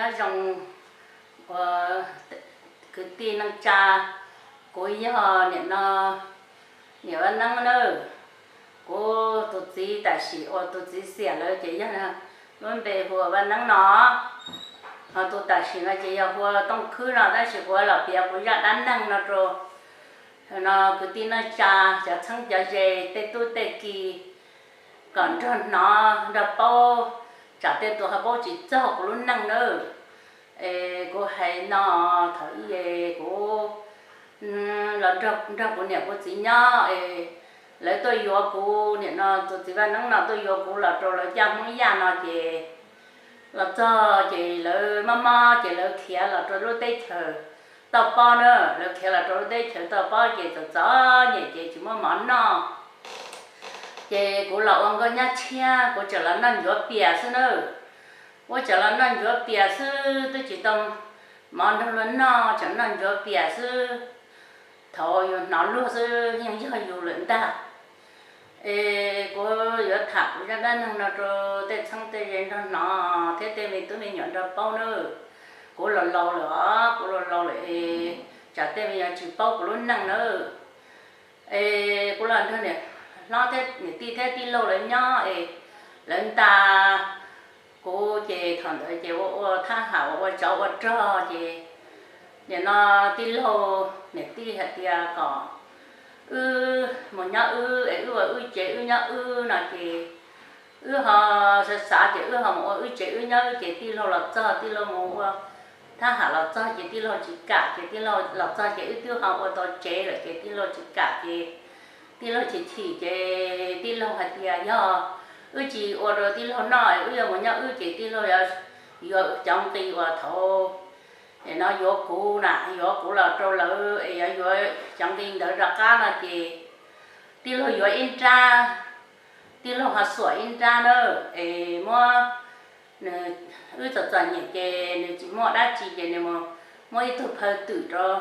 Nyob zoo ua kwv tij neej tsa, kuv yog niam no, niam Vaj Neeb nawb. Kuv tus txiv tam sim uas tus txiv xiam lawm ces yog lub npe hu ua Vaj Neeb no, ho tus tam sim no ces yog hu ua Tooj Khwb no, tab sis kuv los piav kuv zaj dab neeg no rau no kwv tij neej tsa, cov txheeb cov ze, tej tub tej ki kom nrog hnov nrog paub, tsam tej tus ho paub tsis txog kuv lub neej nawb. Es kuv hais no, thaum ub es kuv los nrog kuv niam kuv txiv nyob es lawv tuaj yuav kuv, niam no tus txiv Vaj Neeb no tuaj yuav kuv los rau lawv caj Hmoob Yaj no ces los txog ces lawv mob mob ces lawv khiav los rau lub teb chaws toj pob na, lawv khiav los rau lub teb chaws toj pob ces txom txom nyem ces tsis muaj mov noj. Ces kuv los ua nkauj nyab tshiab, kuv tseem los noj ncuav pias xwb na. Kuv tseem los noj ncuav pias xwb, twb tsis tau mov nrog luag noj, tseem noj ncuav pias xwb. Thaum yus hnov luag xwb yeej yog yus lawm ntag. Es kuv yuav tham kuv zaj dab neeg no rau tej txheeb tej ze nrog hnov thiab tej me tub me nyuam nrog paub nawb. Kuv los laus lawm os, kuv los laus lawm es tsam tej me nyuam tsis paub kuv lub neej nawb. Es kuv los nrog niam hlob thiab niam tij thiab tij laug lawv nyob es lawv nta kuv ces thaum ntawd ces ua ua thab ham ua ua tsov ua rog ces nim no tij laug niam tij hais tias kom wb mus nyob wb es wb ua wb tsev wb nyob wb no ces wb ho xav xav ces wb ho mus ua wb tsev wb nyob wb ces tij laug los txog tij laug mus ua thab ham los txog ces tij laug tsis kam ces tij laug los txog ces wb twb ho ua tau tsev lawm ces tij laug tsis kam ces tij laug chim chim ces tij laug hais tias yog wb tsis ua rau tij laug noj wb yuav mus nyob wb ces tij laug yuav cov nqi uas thaud nim no yuav kuv na, yuav kuv los rau lawv es yuav yuav cov nqi ntawd rov qab no ces tij laug yuav ib nrab, tij laug ho xuam ib nrab na, es muab nws, wb txom txom nyem ces nws tsis muaj dab tsi ces nws muab ib tug phaw twm rau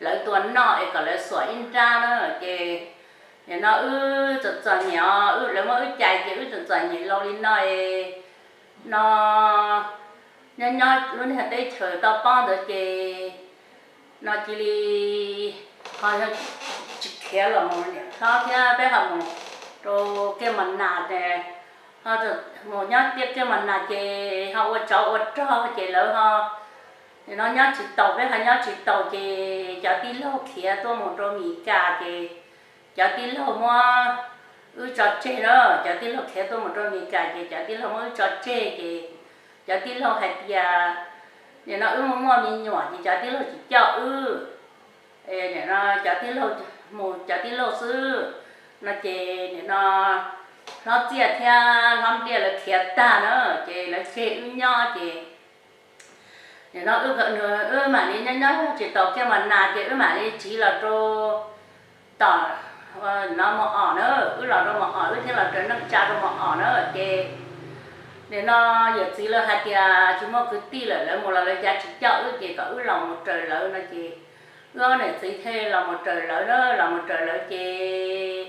lawv tua noj es kom lawv xuam ib nrab na ces nim no wb txom txom nyem os, lawv muab wb cais ces wb txom txom nyem laus li no es no nyob nyob lub niag teb chaws toj pob ntawd ces no cia li ho tsis khiav los mus niam hlob thiab peb ho mus rau Kiaj Mos Nas ces ho mus nyob Kiaj Mos Nas ces ho ua tsov ua rog ces lawv ho nim no nyob tsis taus peb ho nyob tsis taus ces cov tij laug khiav tuaj mus rau Mes Kas ces cov tij laug muab wb tso tseg na, cov tij laug khiav tuaj mus rau Mes Kas ces cov tij laug muab wb tso tseg ces cov tij laug hais tias nim no wb muaj muaj me nyuam ces cov tij laug tsis coj wb, nim no cov tij laug mus cov tij laug xwb no ces nim no hlob Txiaj thiab hlob Npliaj lawv khiav tag na ces lawv tseg wb nyob ces nim no wb mam li nyob nyob tsis taus Kiaj Mos Nas ces wb mam li tsiv los rau tom no Mos Os na, wb los rau Mos Os wb thiaj los raws neej tsa rau Mos Os na ces nim no yawm txiv lawv hais tias tsis muaj kwv tij lawm lawv mus los lawv cav tsis coj wb ces kom wb los mus raws lawv no ces wb ob niam txiv thiaj los mus raws lawv na, los mus raws lawv ces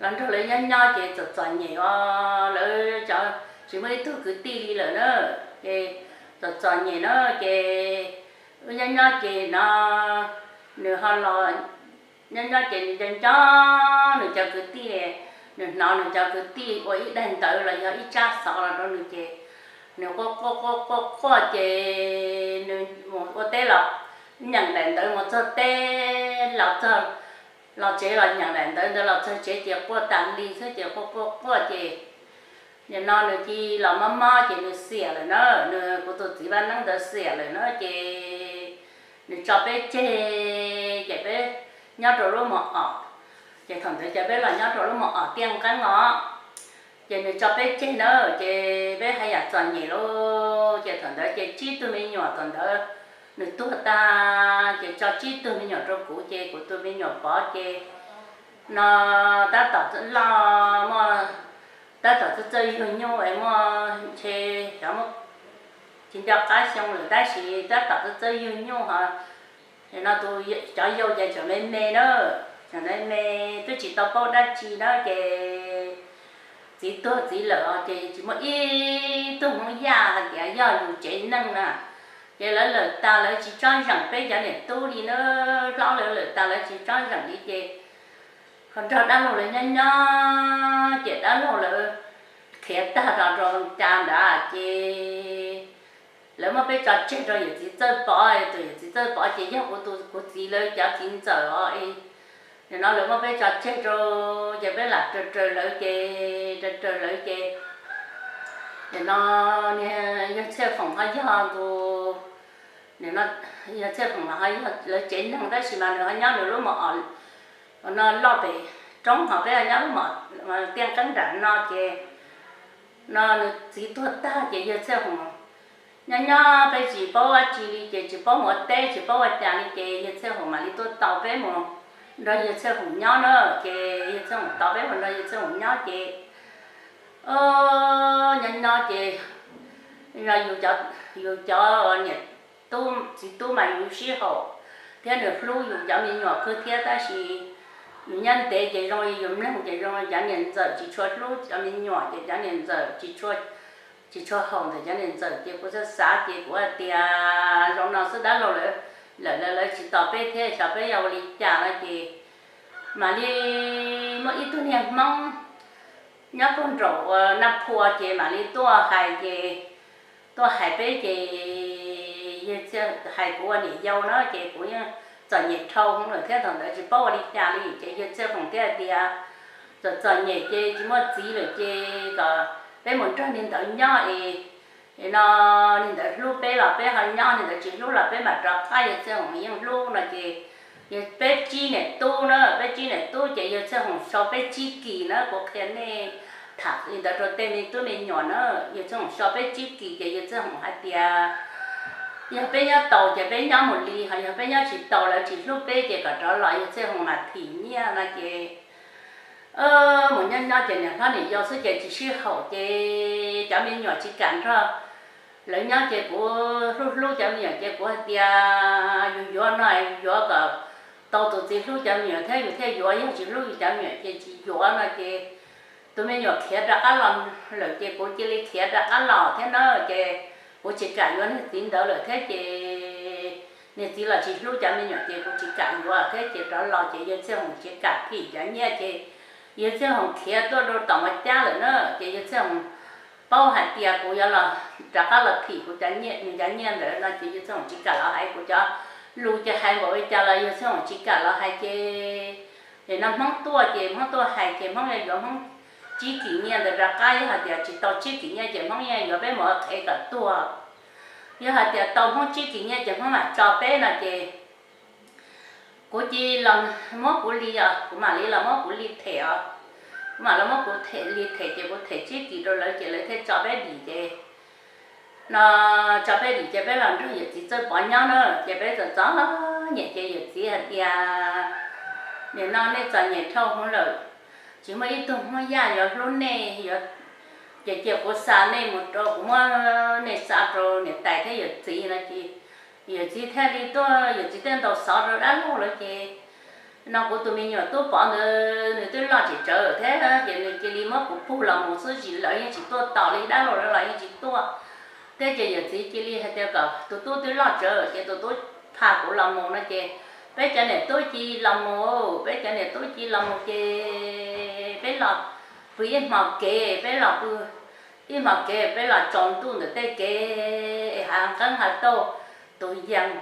los nrog lawv nyob nyob ces txom txom nyem os, lawv tsis muaj ib tug kwv tij li lawm na ces txom txom nyem na ces wb nyob nyob ces no nws ho los nyob nyob ces nws nco nco nws cov kwv tij, nws hnov nws cov kwv tij ua ib daim ntawv los yog ib tsab xov los rau nws ces nws quaj quaj quaj quaj quaj ces nws mus ua teb los nyeem daim ntawv mus txog teb los txog, los tsev los nyeem daim ntawv ntawd los txog tsev ces quaj tas li xwb ces quaj quaj quaj ces nim no nws cia li los mob mob ces nws xiam lawm na, nws kuv tus txiv Vaj Neeb ntawd xiam lawm na ces nws tso peb tseg ces peb nyob rau lub Mos Os, ces thaum ntawd ces peb los nyob rau lub Mos Os Tiaj Nqeeb os. Ces nws tso peb tseg na ces peb haj yam txom nyem lauj, ces thaum ntawd ces tsib tug me nyuam thaum ntawd nws tuag tag ces tso tsib tug me nyuam rau kuv ces kuv tus me nyuam pov ces no tab tom loj muaj, tab tom txawj txawj yug nyuj es muaj ntshe xyov muaj tsis nco qab xyoo lawm tab sis tab tom txawj txawj yug nyuj ho no tus cov yau ces tseem me me na, tseem me me twb tsis tau paub dab tsi na ces txiv tuag txiv lawm ces tsis muaj ib tug Hmoob Yaj hais tias yog yus tsev neeg na, Ces lawv lawm tas lawv tsis tsob zeem peb cov niam tub li na, hlob lawv lawm tas lawv tsis tsob zeem li ces ho nrog dab laug lawv nyob nyob ces dab laug lawv khiav tag los rau Loos Cas ntawd ces lawv muab peb tso tseg rau yawm txiv Txawj Pov, tus yawm txiv Txawj Pov ces yog kuv tus kuv txiv lawv cov txiv ntxawm os. Nim no lawv muab peb tso tseg rau ces peb lam raws raws lawv ces raws raws lawv ces nim no yawg Txhiaj Foom ho yog tus, nim no yawg Txhiaj Foom los ho yog lawv tsev neeg tab sis mas nws ho nyob nws lub mos os no loj pem roob ho peb ho nyob lub mos tiaj qeeb nram no ces no nws txiv tuag tag ces yawg Txhiaj Foom nyob nyob peb tsis paub dab tsi li ces tsis paub mus ua teb tsis paub ua cas li ces yawg Txhiaj Foom mam li tuaj tau peb mus nrog yawg Txhiaj Foom nyob na. Ces yawg Txhiaj Foom tau peb mus nrog yawg Txhiaj Foom nyob ces nyob nyob ces yus cov niam tub txiv tub mas yus sib haum thiab nws hlub yus cov me nyuam kawg thiab tab sis yus nyob ntev ces zoo li yus mloog ces zoo li cov niam ntxawm tsis tshua hlub cov me nyuam ces cov niam ntxawm tsis tshua haum ntawm cov niam ntxawm ces kuv xav xav ces kuv hais tias zoo no xwb dab laug lawv lawm lawv tsis tos peb thiab xyov peb yuav ua li cas no ces mam li muaj ib tug niag Hmoob nyob puag nraum uas Naj Phua ces mam li tuaj hais ces tuaj hais peb ces yawg Txhiaj hais kuv ua niam yau na ces kuv yeej txom nyem dhau hwv lawm thiab thaum ntawd tsis paub ua li cas li ces yawg Txhiaj Foom thiaj hais tias txom txom nyem ces tsis muaj txiv lawm ces kom peb mus nrog niag ntawd nyob es no niag ntawd hlub peb los peb ho nyob, niag ntawd tsis hlub los peb mam rov qab. Yawg Txhiaj Foom yeej hlub no ces peb tsib niam tub na, peb tsib niam tub ces yawg Txhiaj Foom sau peb tsib kis na, kuv qhia nej tham li ntawd rau tej me tub me nyuam na. Yawg Txhiaj Foom sau peb tsib kis ces yawg Txhiaj Foom hais tias yog peb nyob tau ces peb nyob mus li, ho yog peb nyob tsis tau lawv tsis hlub peb ces kom rov los. Yawg Txhiaj Foom mas thim nyiaj no ces mus nyob nyob ces niam hlob niam yau xwb ces tsis sib haum ces cov me nyuam tsis kam nrog lawv nyob ces kuv hlub hlub cov me nyuam ces kuv hais tias yus yuav no yus yuav kom tau tus txiv hlub cov me nyuam thiab yus thiaj yuav, yog tsis hlub yus cov me nyuam ces tsis yuav no ces tus me nyuam khiav rov qab los lawm ces kuv cia li khiav rov qab los thiab na ces kuv tsis kam yuav niag txiv ntawd lawm thiab ces niag txiv los tsis hlub cov me nyuam ces kuv tsis kam yuav thiab ces rov los ces yawg Txhiaj Foom tsis kam thim cov nyiaj ces yawg Txhiaj Foom khiav tuaj rau tom Mos Cab lawm na ces yawg Txhiaj Foom paub hais tias kuv yuav los rov qab los thim kuv cov nyiaj, nws cov nyiaj ntawd no ces yawg Txhiaj Foom tsis kam los hais kuv cov lus ces hais npaum li cas los yawg Txhiaj Foom tsis kam los hais ces nim no Hmoob tuaj ces Hmoob tuaj hais ces Hmoob yuav yuav Hmoob tsib kis nyiaj ntawd rov qab, yog hais tias tsis tau tsib kis nyiaj ces Hmoob yuav yuav peb mus ua qhev kom tuag, yog hais tias tau Hmoob tsib kis nyiaj ces Hmoob mam tso peb no ces kuv cia li los muab kuv li os, kuv mam li los muab kuv li them os, kuv mam los muab kuv them li them ces kuv them tsib kis rau lawv ces lawv thiaj tso peb dim ces no tso peb dim ces peb los nrog yawm txiv Txawj Pov nyob na ces peb txom txom nyem ces yawm txiv hais tias nim no nej txom nyem dhau hwv lawm, tsis muaj ib tug Hmoob Yaj yuav hlub nej, ces cia kuv xa nej mus rau, kuv muab nej xa rau niam tais thiab yawm txiv no ces yawm txiv thiaj li tuaj, yawm txiv thiaj ntaus xov rau dab laug lawv ces no kuv tus me nyuam Tub Pov ntawd nws twb loj tsis tsawg thiab ces nws cia li muab kuv pug los mus xwb, tsis lawv yeej tsis tuaj tos li, dab laug lawv los yeej tsis tuaj thiab ces yawm txiv cia li hais tias kom tus tub twb loj tsawg ces tus tub pha kuv los mus no ces peb cov niam tub cia li los mus, peb cov niam tub cia li los mus ces peb los pw ib hmos kev, peb los pw ib hmos kev, peb los tsaus ntuj ntawm tej kev es hav nqeeb hav tauj tus yees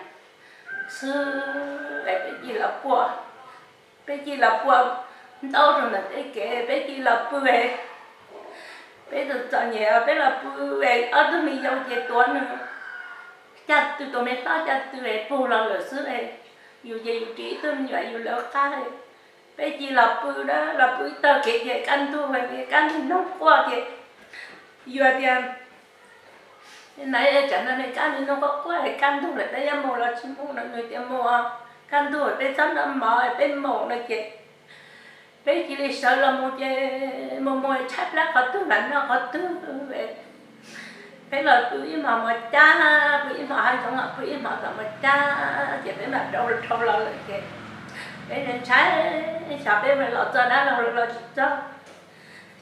xwb es peb cia li los pua, peb cia li los pua ntaub rau ntawm tej kev, peb cia li los pw, peb tus txom nyem peb los pw, ob tug me yau ces tuav nws, caj tw, tus me hlob caj tw pug los lawm xwb, yus ces yus ris ib tug me nyuam yus lawv qab. Peb cia li los pw na, los pw ib tag kev ces kaj ntug, kaj ntug noog quaj ces yus tias na, tsam no nws kaj ntug noog quaj quaj kaj ntug lawm peb yuav mus los tsis mus no, nws tias mus, kaj ntug peb txhob noj mov peb mus no ces peb cia li sawv los mus ces mus mus tshaib plab qhov twg mas noj qhov twg. Peb los pw ib hmos Mos Cab, pw ib hmos hav zoov, pw ib hmos tom Mos Cab ces peb mam rov dhau los lawm ces peb ntshai, xyov peb mam los txog dab laug los tsis txog,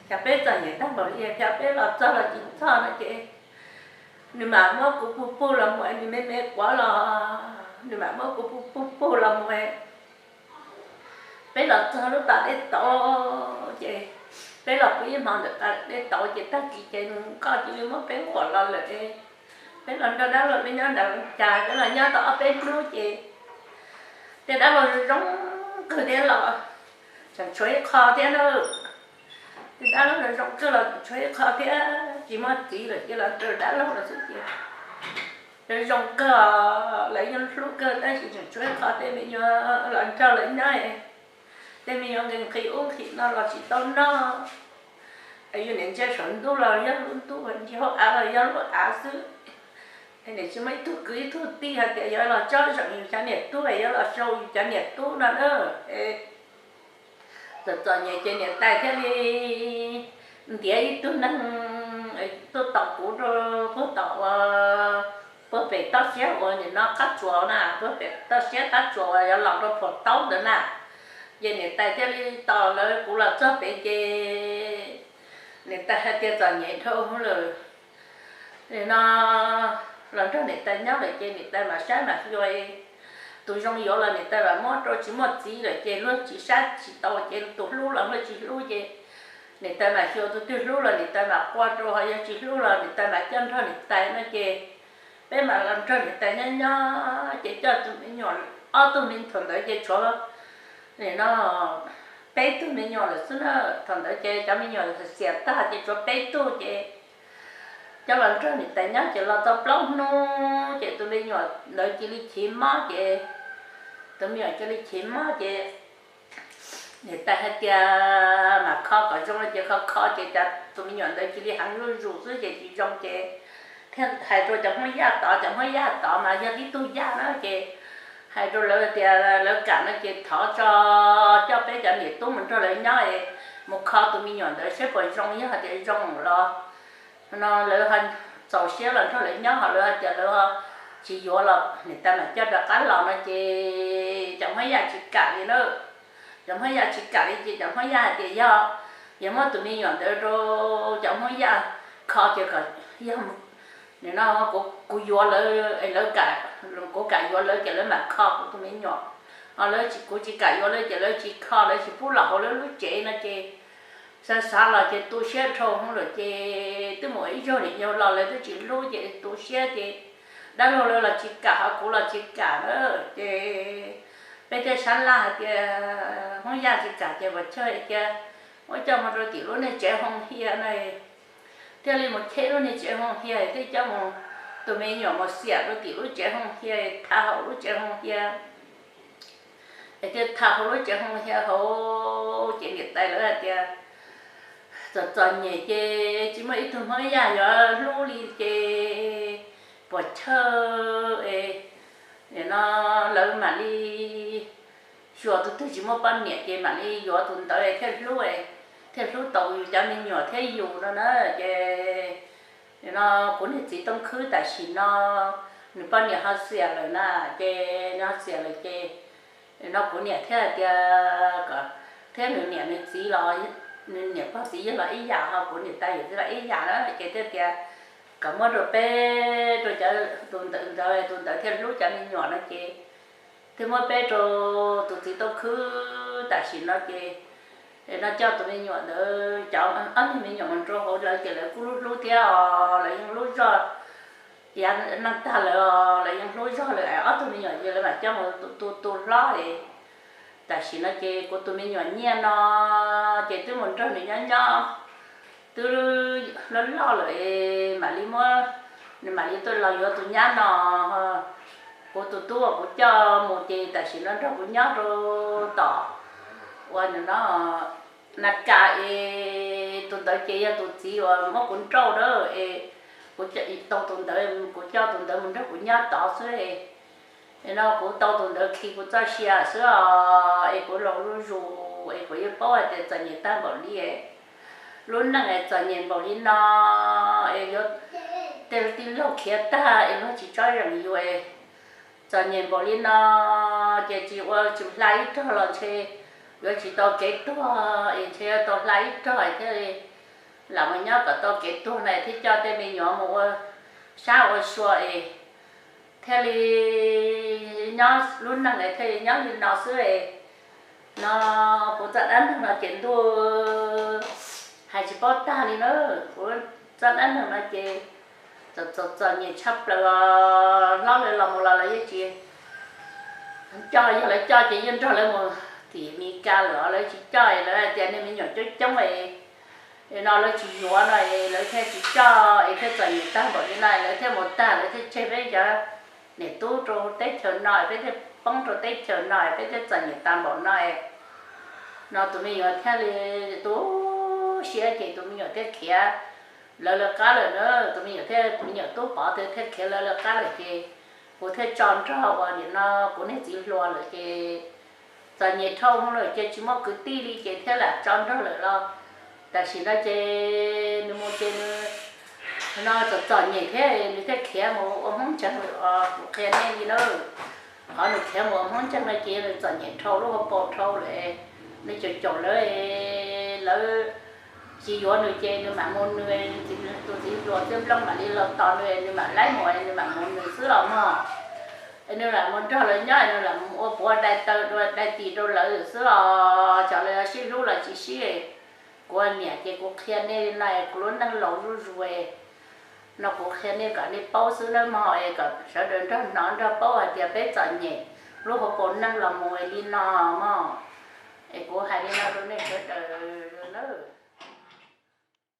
xyov peb txom nyem tag npaum li, xyov peb los txog los tsis txog no ces nws mam muab kuv pug pug los mus, nws me me quav los nws mam muab kuv pug pug pug los mus. Peb los txog lub pas dej tauv ces peb los pw ib hmo ntawm pas dej tauv ces tag kis ces nws nkoj cia li muab peb nquam los lawm. Peb los nrog dab laug peb nyob ntawd cas peb los nyob tau ob peb hnub ces tej dab laug zoo kawg thiab los tseem tshuav ib qho thiab na. Tej dab laug zoo kawg los tshuav ib qho thiab, tsis muaj txiv lawm ces los raws dab laug los xwb ces zoo kawg, lawv yeej hlub kawg tab sis tseem tshuav ib qho tej me nyuam los nrog lawv nyob. Tej me nyuam nqhis ub nqhis no los tsis tau noj. Yus niam ntsia saum ntuj los yog lub ntuj, ntsia hauv av los yog lub av xwb. Niam tsis muaj ib tug kwv ib tug tij hais tias yuav los tsob zeem yus cov niam tub, yuav los sau yus cov niam tub no na. Txom txom nyem ces niam tais thiaj li ntiav ib tug neeg tuaj tos kuv rau puag tom uas puag pem toj siab uas nim no qab tsuas na, puag pem toj siab qab tsuas uas yuav los rau phuam taub ntawd na. Ces niam tais thiaj li tos lawv kuv los txog pem ces niam tais hais tias txom nyem dhau lawm no, los nrog niam tais nyob lawm ces niam tais mam saib mam xyuas. Tus zoo yuav los niam tais mam muab rau, tsis muaj txiv lawm ces luag tsis saib tsis taus ces tus hlub los luag tsis hlub ces niam tais mam xyuas, tus twg hlub los niam tais mam qua rau, ho yog tsis hlub los niam tais mam coj nrog niam tais no ces peb mam los nrog niam tais nyob nyob ces coj tus me nyuam, ob tug me thaum ntawd ces tshuav nim no peb tug me nyuam lawm xwb na. Thaum ntawd ces cov me nyuam xiam tag ces tshuav peb tug ces coj los nrog niam tais nyob ces los tau plaub hnub ces tus me nyuam ntawd cia li chiv mob ces tus me nyuam cia li chiv mob ces niam tais hais tias mam kho kom zoo no ces kho kho ces cas tus me nyuam ntawd cia li heev zuj zus xwb ces tsis zoo ces thiaj hais rau cov Hmoob Yaj tod, cov Hmoob Yaj tod mas yog tib tug Yaj na ces hais rau lawv tias lawv kam no ces thov tso coj peb cov niam tub mus nrog lawv nyob es mus kho tus me nyuam ntawd saib puas zoo, yog hais tias zoo los no lawv ho txaus siab los nrog lawv nyob, ho lawv hais tias lawv tsis yuav los niam tais mam coj rov qab los no ces cov Hmoob Yaj tsis kam li na. Cov Hmoob Yaj tsis kam li ces cov Hmoob Yaj hais tias yog, yog muab tus me nyuam ntawd rau cov Hmoob Yaj kho ces kom yog nim no kuv yuav lawv, lawv kam, kuv kam yuav lawv ces lawv mam kho kuv tus me nyuam, ho lawv tsis, kuv tsis kam yuav lawv ces lawv tsis kho, lawv tsis pub los hauv lawv lub tsev no ces xav xav los ces tu siab dhau hwv lawm ces twb mus ib zaug niam yau los lawv twb tsis hlub ces tu siab ces dab laug lawv los tsis kam ho kuv los tsis kam na ces peb thiaj sab laj hais tias Hmoob Yaj tsis kam ces puas chawj tias muab coj mus rau tim lub niag tsev Hoo Hia na, thiaj li mus cheb lub niag tsev Hoo Hia thiaj coj mus, tus me nyuam mus xiam rau tim lub tsev Hoo Hia, tha hauv lub tsev Hoo Hia es thiaj tha hauv lub tsev Hoo Hia hauv ces niam tais lawv hais tias txom txom nyem ces tsis muaj ib tug Hmoob Yaj yuav hlub li ces puas chawj es nim no lawv mam li xyuas tus twg tsis muaj poj niam ces mam li yuav tus ntawd thiaj hlub, thiaj hlub tau yus cov me nyuam thiab yus no na ces nim no kuv niag txiv Tooj Khwb tam sim no nws poj niam ho xiam lawm na, ces nws ho xiam lawm ces nim no kuv niam thiaj hais tias kom, thiab nws niam nws txiv los, nws niam pog txiv yawg los ib yam ho kuv niam tais yawm txiv los ib yam na ces thiaj tias kom muab rau peb, rau cov, tus ntawd ntawd tus ntawd thiaj hlub cov me nyuam no ces thiaj muab peb rau tus txiv Tooj Khwb tam sim no ces no coj tus me nyuam ntawd, cov ob niag me nyuam mus nrau hauv lawv ces lawv kuj hlub hlub thiab os, lawv yeej hlub zog, yav neej tag lawm os lawv yeej hlub zog lawm, ob tug me nyuam ces lawv mam coj mus tu tu hlob es tam sim no ces kuv tus me nyuam Nyiaj no ces twb mus nrog nws nyob nyob twb loj loj lawm es mam li muab, nws mam li tuaj los yuav tus nyab no. Kuv tus tub uas kuv coj mus ces tam sim no nrog kuv nyob rau tom uas nim no Na Kas es tus ntawd ces yog tus txiv uas muab kuv nrauj na es kuv tau tus ntawd, kuv coj tus ntawd mus nrog kuv nyob tod xwb es no kuv tau tus ntawd khi kuv txoj sia xwb os es kuv laus zuj zus es kuv yeej paub hais tias txom nyem tag npaum li. Lub neej es txom nyem npaum li no es yuav tej tij laug khiav tag es luag tsis tsob zeem yus es txom nyem npaum li no ces tsis ua tsis hla ib rog los ntshe yuav tsis tau kev tuag es ntshe yuav tau hla ib rog thiaj li lam mus nyob kom tau kev tuag na thiaj coj tej me nyuam mus ua sab ua sua es thiaj li nyob lub neej es thiaj li nyob li no xwb es. No kuv txoj dab neeg no ces ntuj, hais tsis paub tag li na. Kuv txoj dab neeg no ces txom txom txom nyem tshaj plaws os. Hlob lawv los mus los lawv yeej tsis coj, yog lawv coj ces yeej nrog lawv mus tim Meskas lawm, lawv tsis coj es lawv hais tias nej me nyuam coob coob es no lawv tsis yuav no es lawv thiaj tsis coj es thiaj txom nyem tag npaum li no es lawv thiaj mus tag, lawv thiaj tseg peb cov niam tub rau teb chaws no es peb thiaj poob rau teb chaws no es peb thiaj txom nyem tag npaum no es. No tus me nyuam thiaj li tu siab ces tus me nyuam thiaj khiav lawv lawv qab lawm na. Tus me nyuam thiaj, tus me nyuam tub Pov thiaj khiav lawv lawv qab lawm ces kuv thiaj tso nrog uas nim no kuv niag txiv hluas lawm ces txom nyem dhau lawm ces tsis muaj kwv tij li ces thiaj lam tso nrog lawm los. Tam sim no ces nws mus ces nws no txom txom nyem thiab nws thiaj khiav mus ua Hmoob ntseeg lawm os. Kuv qhia nej li na, qhov nws khiav mus ua Hmoob ntseeg no ces nws txom nyem dhau lub hauv paus dhau lawm. Nws caum caum lawv, lawv tsis yuav nws ces nws mam mus, nws tus txiv hluas Txhiaj Nplooj mam li los tos nws, nws mam laib mus, nws mam mus nws xwb los mog. Nws lam mus nrog lawv nyob, nws lam mus ua puav dai taw dai tis rau lawv xwb los, xyov lawv sib hlub los tsis sib. Kuv niam ces kuv qhia nej li no, kuv lub neej laus zuj zus no kuv qhia nej kom nej paub xwb nawb mog, es kom sawv daws nrog hnov nrog paub hais tias peb txom nyem lub hauv paus neej los mus li no mog. Es kuv hais li no rau nej sawv daws na.